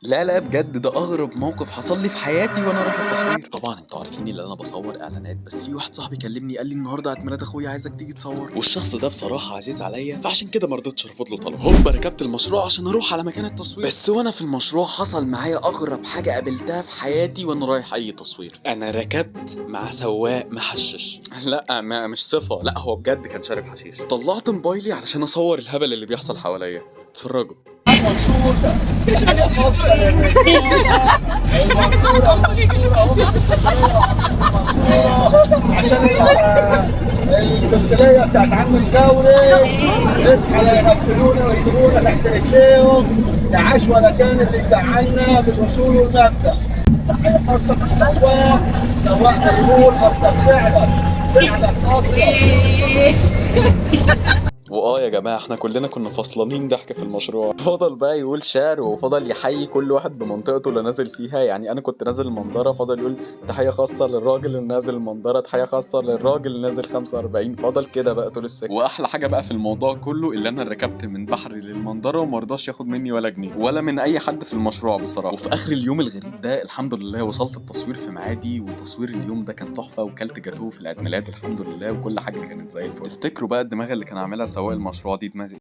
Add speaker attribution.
Speaker 1: لا لا، بجد ده اغرب موقف حصل لي في حياتي وانا رايح التصوير. طبعا انتوا عارفين ان انا بصور اعلانات، بس في واحد صاحبي كلمني قال لي النهارده عيد ميلاد اخويا عايزك تيجي تصور، والشخص ده بصراحة عزيز عليا، فعشان كده ما رضيتش ارفض له طلب. هوب ركبت المشروع عشان اروح على مكان التصوير، بس وانا في المشروع حصل معايا اغرب حاجة قابلتها في حياتي وانا رايح اي تصوير. انا ركبت مع سواق محشش. لا ما مش صفه، لا هو بجد كان شارب حشيش. طلعت موبايلي علشان اصور الهبل اللي بيحصل حواليا. اتفرجوا.
Speaker 2: منصور خاصة عشان الكنسلية بتاعت عم الجوري. اصحى لا يغفلونا ويجيبونا تحت رجليهم، لا عاش ولا كان اللي يزعلنا بالوصول والمبدأ. تحية خاصة بالسواق، سواق بيقول قصدك فعلا فعلا قصدك.
Speaker 1: واه يا جماعة، احنا كلنا كنا فصلانين ضحك في المشروع. فضل بقى يقول شعر وفضل يحيي كل واحد بمنطقته اللي نازل فيها. يعني انا كنت نازل المنظره، فضل يقول تحية خاصة للراجل اللي نازل المنظره، تحية خاصة للراجل اللي نازل 45. فضل كده بقى طول السكة. واحلى حاجة بقى في الموضوع كله اللي انا ركبت من بحري للمنظره وما رضاش ياخد مني ولا جنيه ولا من اي حد في المشروع بصراحة. وفي اخر اليوم الغريب ده الحمد لله وصلت التصوير في ميعادي، وتصوير اليوم ده كان تحفة، وكلت جاتوه في العيد ميلاد الحمد لله، وكل حاجة كانت زي الفل. تفتكروا بقى الدماغ اللي كان عاملها سواق المشروع دي دماغي؟